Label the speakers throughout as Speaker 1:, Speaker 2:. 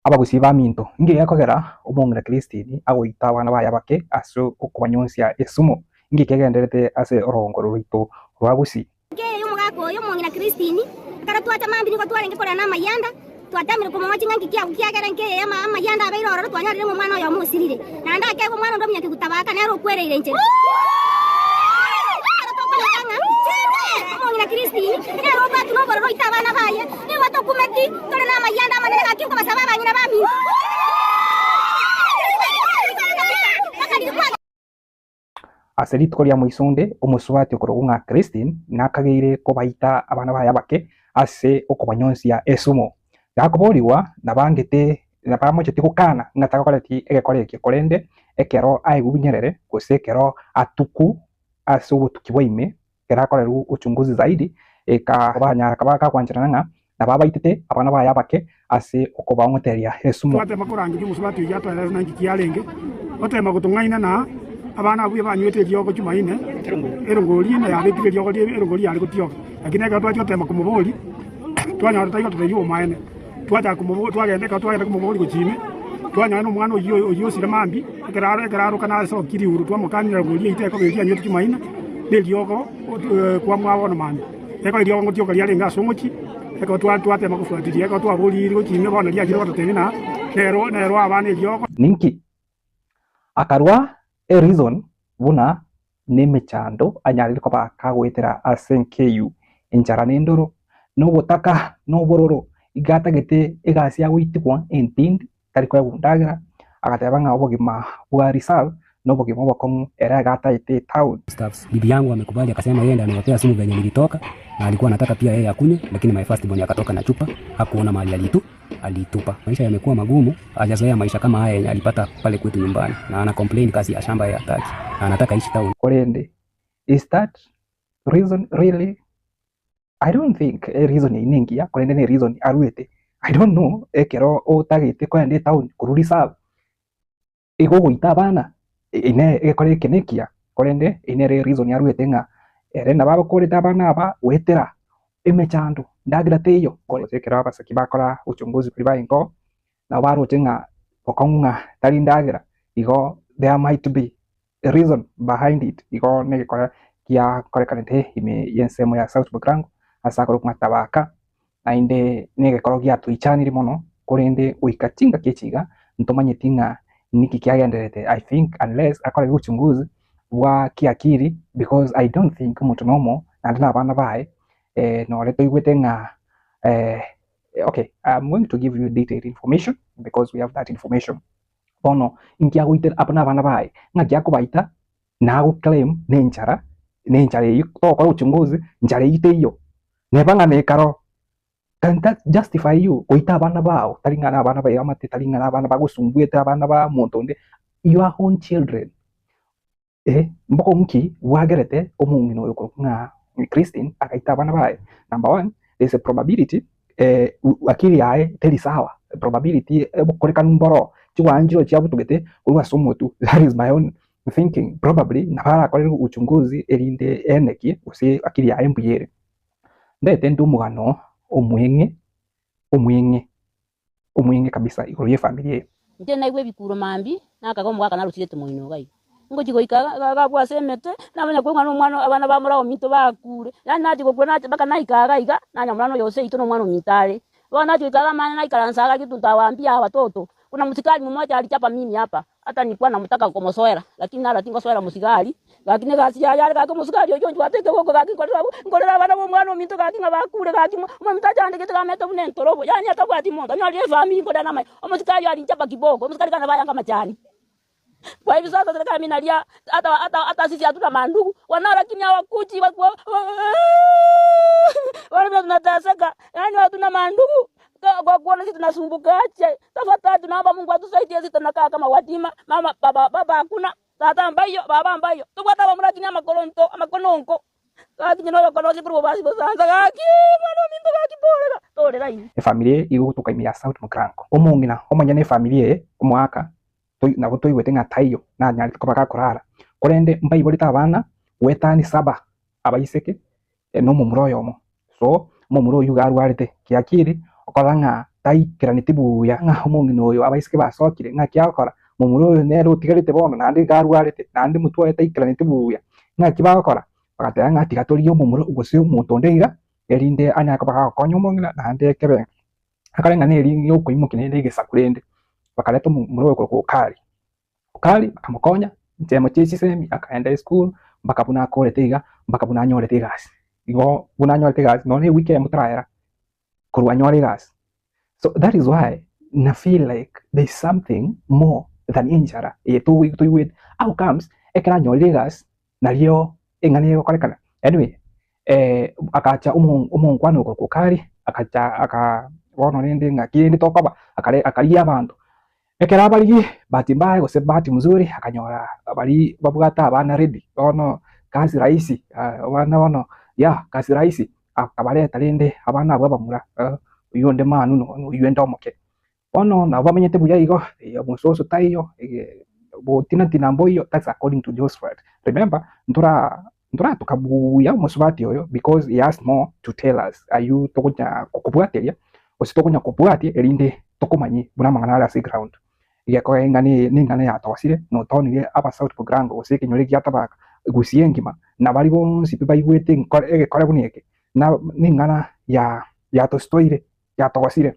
Speaker 1: Abagusii baminto, inki gekogera omong'ina Christine agoita abana baye abake ase okobanyonsia esumo? Inki kegendererete ase orogongo oro rwaito rwa Gusii?
Speaker 2: Enka eye y'omogaka oyo, omong'ina Christine, ekero twacha mambia nigo twarenge korera namayianda, twatamire komoa ching'anki kiago kiagera enka eye y'amayianda abeire ororo twanyorire ng'a omwana oyomo osirire. Naende akeegwa omwana onde omonyakeguta baka nere okwereire enchera. Ekero tokonyora ng'a omong'ina Christine nere obwatwe nobororo oite abana baye, Nigo tokumeti, tore namayianda amanene gaki nkobasaba abang'ina baminto.
Speaker 1: Ase rituko ria moisonde, omosubati okorokwa ng'a Christine nakageire kobaita abana baye abake ase okobanyonsia esumo. Gakoborigwa nabangete nabamocheti gokana ng'a tagokoreti egekora ekio korende ekero aegwe binyerere gose ekero atuku ase obotuki bwa ime kerakorerwe uchunguzi zaidi, ekabanyara kaba gakwancherana ng'a nabo abaitete abana baye abake ase okobaong'oteria esumo.
Speaker 3: Twatema korangeria omosubati oyio atoerere naki kiarenge, otema gotong'aina na abana abwo banywete eriogo Jumaine, erongori ime yabekire eriogo rie erongori yare gotioka. Lakini ekero twachia gotema komoboria, twanyora tari gototebia obomaene. Twachaka komobo twagenda ekero twagenda komoboria gochia ime, twanyora na omwana oyio oyio osire mambia, ekero aro ekero aroka nasokia riuru twamokania erongori yaito ekoba eria anywete Jumaine, na eriogo kwamwaa bono mambia. Ekero eriogo ngotioka riarenge ase omochie, ekero twa twatema kofuatiria, ekero twaborire gochia ime bono riachire gototebia ng'a nero nero abana eriogo.
Speaker 1: Ninki? Akarua e reason buna nemechando anyarire koba kagoetera ase enka eyio, enchara nendoro, na obotaka na obororo, iga atagete egasi agoitigwa entindi tari koegwa endagera, agateba ng'a obogima bwa reserve nobogima obokong'u ere iga ataete etown.
Speaker 4: Staffs. Bibi yangu amekubali akasema yeye ndiye amewapea sumu venye nilitoka na alikuwa anataka pia yeye akunywe lakini my first born akatoka na chupa hakuona mahali alitu alitupa. Maisha yamekuwa magumu, hajazoea maisha kama haya yenye alipata pale kwetu nyumbani na ana complain kazi ya shamba yeye hataki na anataka aishi town.
Speaker 1: Korende is that reason really? I don't think e reason eyio nengiya korende ne reason aruete. I don't know ekero otagete kogenda etown korwa reserve igo ogoita abana inee egekora eke nekiya korende eyio nere reason aruete ng'a ere nabo abakorete abana aba goetera emechando ndagera teiyo. Gose ekero abasaki bakora uchunguzi baria ba inkoo nabo baroche ng'a bokong'u ng'a tari ndagera igo there might be a reason behind it igo negekora giakorekanete ime y'ensemo ya South Mugirango ase akorokwa ng'a Tabaka naende negekoro giatoichanirie mono korende goika chingaki echi iga ntomanyeti ng'a niki kiagendererete I think unless akorerwe uchunguzi bwa kiakili because I don't think omonto nomo naende na abana baye nore toigwete ng'a okay I'm going to give you detailed information because we have that information. Bono inki agoitera abwo nabana baye? Ng'aki akobaita na agoclaim nenchara, nenchara eyio togokora uchunguzi nchara eyio teiyo. Neba ng'a nekaro can that justify you goita abana bao tari ng'a nabana ba eamate tari ng'a nabana bagosumbuete abana ba omonto onde, your own children. Eh, mbokong'u ki bwagerete omong'ina oyo okorokwa ng'a Christine agaita abana baye? Number one, there's a probability eh, akili yaye teri sawa, probability obokorekanu mboro, chigwanchiro chiabutogete korwa ase omotwe, that is my own thinking, probably nabo arakorerwe uchunguzi erinde enekie gose akili yaye mbuya ere. Ndete nde omogano omweng'e omweng'e. omweng'e kabisa igoro y'efamiri eye.
Speaker 5: Inche naigwa ebikuro mambia, nakaga omogaka narosirete moino iga iga. Ngochia goika iga iga abwo ase emete, namanya koigwa ng'a nomwana abana ba mora ominto bakure. Yaani nachia gokura nacha mpaka naika iga iga, nanyora omwana oyo seito na omwana ominto are. Bono nachia goika iga amanye naikaransa iga kitu ntawaambia watoto, kuna msikari mmoja alichapa mimi hapa. Hata nilikuwa namtaka komosoera, lakini naro tingosoera mosigari, gaki negasi yaye are gaki omosigari oyio onchwate ekeboko gaki nkorera abwo, nkorera abana b'omwana ominto gaki ng'a bakure gaki mo omonto achandegete gamete buna entorobo, yaani atabwati monto, onyorire efamiri nkorera namaye, omosikari oyo arinchapa kiboko, omosikari kare nabo ayanga amachani. Kwa hivi sasa serikali mimi nalia hata hata hata sisi hatuna mandugu wanao, lakini hawakuji wakuwa wale vile tunateseka, yaani hatuna mandugu kwa kuona sisi tunasumbuka aje. Tafadhali tunaomba Mungu atusaidie, sisi tunakaa kama watima, mama baba baba hakuna tata mbayo baba mbayo tobwate abamura lakini amakoronto amakononko gaki inche noyokonosia korwa obobasi bosansa gaki mwana ominto gaki torera torera inwe.
Speaker 1: Efamiri eye igo egotoka ime ya South Mugirango. Omong'ina omonyene efamiri eye omoaka nabo toigwete ng'a taiyo nanyarete koba gakorara, korende mbaiborete abana goetania saba abaiseke na omomura oyomo. So omomura oyio iga arwarete kiakiri okorora ng'a tari. taikeraneti buya ng'a omong'ina oyo abaiseke basokire ng'aki agokora, momura oyo nere otigarete bono naende iga arwarete, naende motwe oye taikeraneti buya, ng'aki bagokora? Bagateba ng'a tiga torigie omomura gose omonto onde iga, erinde anyare koba gagokonya omong'ina naende ekebe akare ng'a neri yokoimokia naende egesaku rende. Bakareta omomura oyo okorokwa Okari. Okari bakamokonya chinsemo chie chisemi akaenda esukuru mpaka buna akorete iga, mpaka buna anyorete egasi. Igo buna anyorete egasi nonya ewiki eyemo teraera korwa anyore egasi. So that is why na feel like there is something more than enchara eye toigwete. How comes ekero anyorire egasi nario eng'ana egokorekana. Anyway agacha omonkwana okorokwa Okari agacha aka bono rende ng'aki rende tokoba akare akarigia abanto. Ekero abarigie bahati mbaya gose bahati mzuri akanyora baria babwate abana ready bono kazi rahisi abana bono yah kazi rahisi akabareta rende abana abwo abamura oywo onde manu na oywo onde omoke. Bono nabo bamenyete buya igo, omososo taiyo, botina-tina mboiyo, that's according to Josphat. Remember, ntora ntoratoka buya omosubati oyo because he has more to tell us aywo togocha kobwateria gose tokonya kobwatia erinde tokomanyie buna amang'ana are ase eground. Egekogera eng'ana eye neng'ana yatosire notonire aba South Mugirango gose ekenyoro ekia Tabaka gusii engima na baria bonsi pi baigwete egekore buna eke neng'ana yatostoire yatogosire.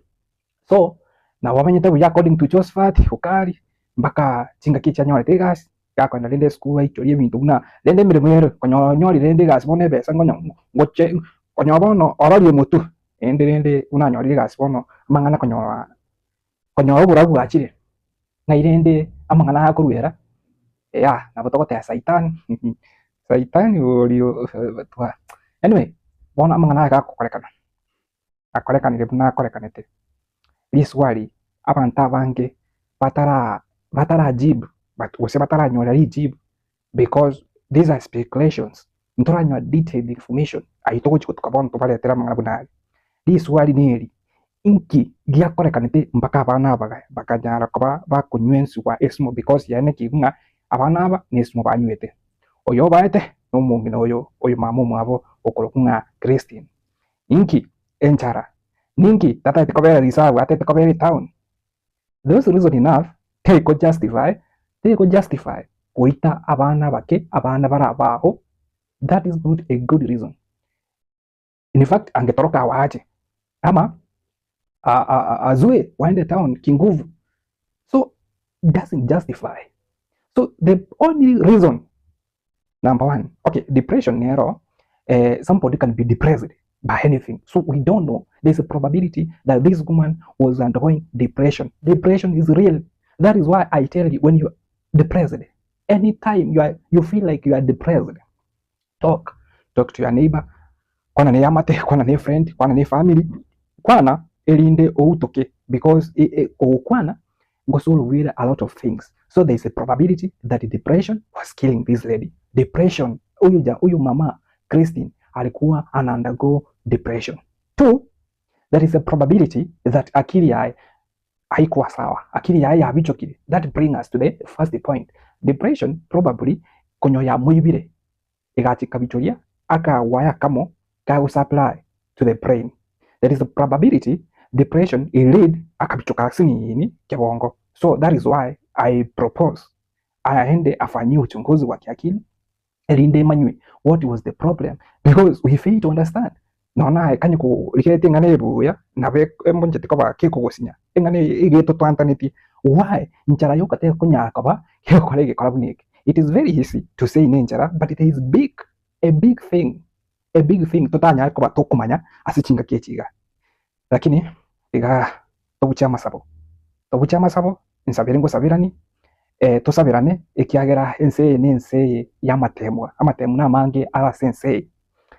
Speaker 1: So nabo bamenyete buya according to Josphat, Okari, mpaka chingaki echi anyorete egasi, gakoenda rende esukuru aichorie ebinto buna rende emeremo ere konya onyorire rende egasi bono ebesa nkonya ngoche konya bono ororire motwe, naende rende buna anyorire egasi bono amang'ana konyora konyora oborabu bwachire, ng'ai rende amang'ana aya akoruera yah nabo togoteba saitani saitani oria anyway bono amang'ana aya gakokorekana. akorekanire buna akorekanete. Riswali abanto abange batara batarajibu but gose bataranyora rijibu because these are speculations ntoranyora detailed information ayio togochi gotuka bono tobaretere amang'ana buna aya. Riswali neri, inki giakorekanete mpaka abana aba bakanyara koba bakonywa ensugwa esumo because yaye nekigwa ng'a abana aba nesumo banywete. Oyo obaete nomong'ina oyo oyo mama omwabo okorokwa ng'a Christine. Inki? Enchara. Ninki tatagete kobera risabu atagete kobera etown? Those reason enough teko justify teko justify goita abana abake abana bare abago that is not a good reason. In fact angetoroka awache ama azue waende town kinguvu so doesn't justify. So the only reason Number one, okay, depression nero, somebody can be depressed by anything. So we don't know. There's a probability that this woman was undergoing depression. Depression is real. That is why I tell you when you're depressed, anytime you are you feel like you are depressed, talk. Talk to your neighbor. Kwana ne amate, kwana ne friend, kwana ne family, kwana erinde outoke because ogokwana ngosolvire a lot of things. So there is a probability that depression was killing this lady. Depression, huyu ja huyu mama Christine alikuwa ana undergo depression. Two, there is a probability that akili yaye haikuwa sawa, akili yaye yabichokire. That bring us to the first point. Depression probably konyo ya muibire egachia ekabichoria akagwaya akamo kago supply to the brain. There is a probability depression will lead akabicho asinini kebongo. So that is why I propose aende afanyiwe uchunguzi wa kiakili erinde emanywe what was the problem because we fail to understand nonya aye kanye korigeretie eng'ana eye buya nabo emboncheti koba kekogosinya eng'ana eye iga etotwantanetie why nchara yoka tekonyara koba gegokora egekora buna eke. It is very easy to say nenchara but there is big a big thing a big thing totanyare koba tokomanya ase chingaki echi iga. Lakini iga tobuche amasabo, tobuche amasabo nsabere ngosaberanie tosaberane ekiagera ense eye nense eye y'amatemwa, amatemu namange are ase ense eye.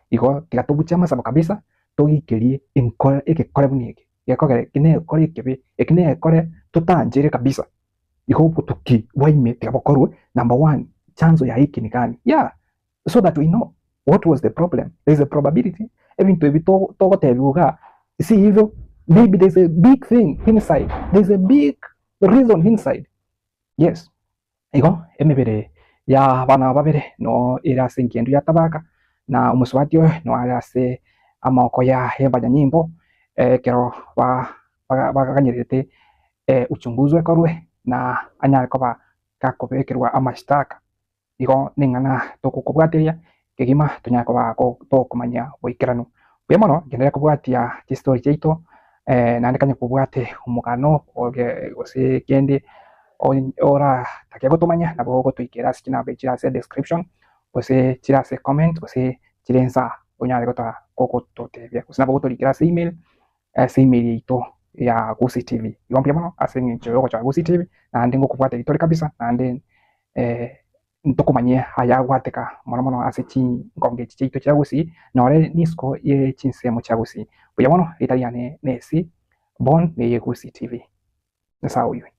Speaker 1: Igo tiga tobuche amasabo kabisa togikerie enkore egekore buna eke, gekogera eki negekore ekebe, eki negekore totanchere kabisa. Igo obotuki bwa ime tiga bokorwe number one chanzo ya hiki ni gani yeah so that we know what was the problem there is a probability ebinto ebi togotebiwa igaa si hivyo maybe there is a big thing inside there is a big reason inside yes igo emebere ya abana aba babere no ere ase engendu ya tabaka na omosubati oyo no are ase amagoko ya abanyanyimbo ekero ba. Baganyererete uchunguzi ekorwe na anyare koba gakobekerwa amashtaka. Igo neng'ana togokobwateria kegima tonyare koba tokomanya boikeranu. Mbuya mono genderera kobwatia chistori chiaito naende kanya kobwate omogano oge gose kende oratake gotomanya nabo ogotoikera ase chinamba echi chire ase description gose chire ase comment gose chire insaa onyare gototebia gose nabo ogotorikera ase email ase email yaito ya Gusii TV. Igo mbuya mono ase eng'encho yogochora Gusii TV, naende ngokobwata tore kabisa, naende ntokomanyie ayagwateka mono mono ase chingongo echi chiaito chia Gusii, nore nisiko ye chinsemo chia Gusii. Mbuya mono, rieta riane nesi Bon neye Gusii TV. Nyasae oywe.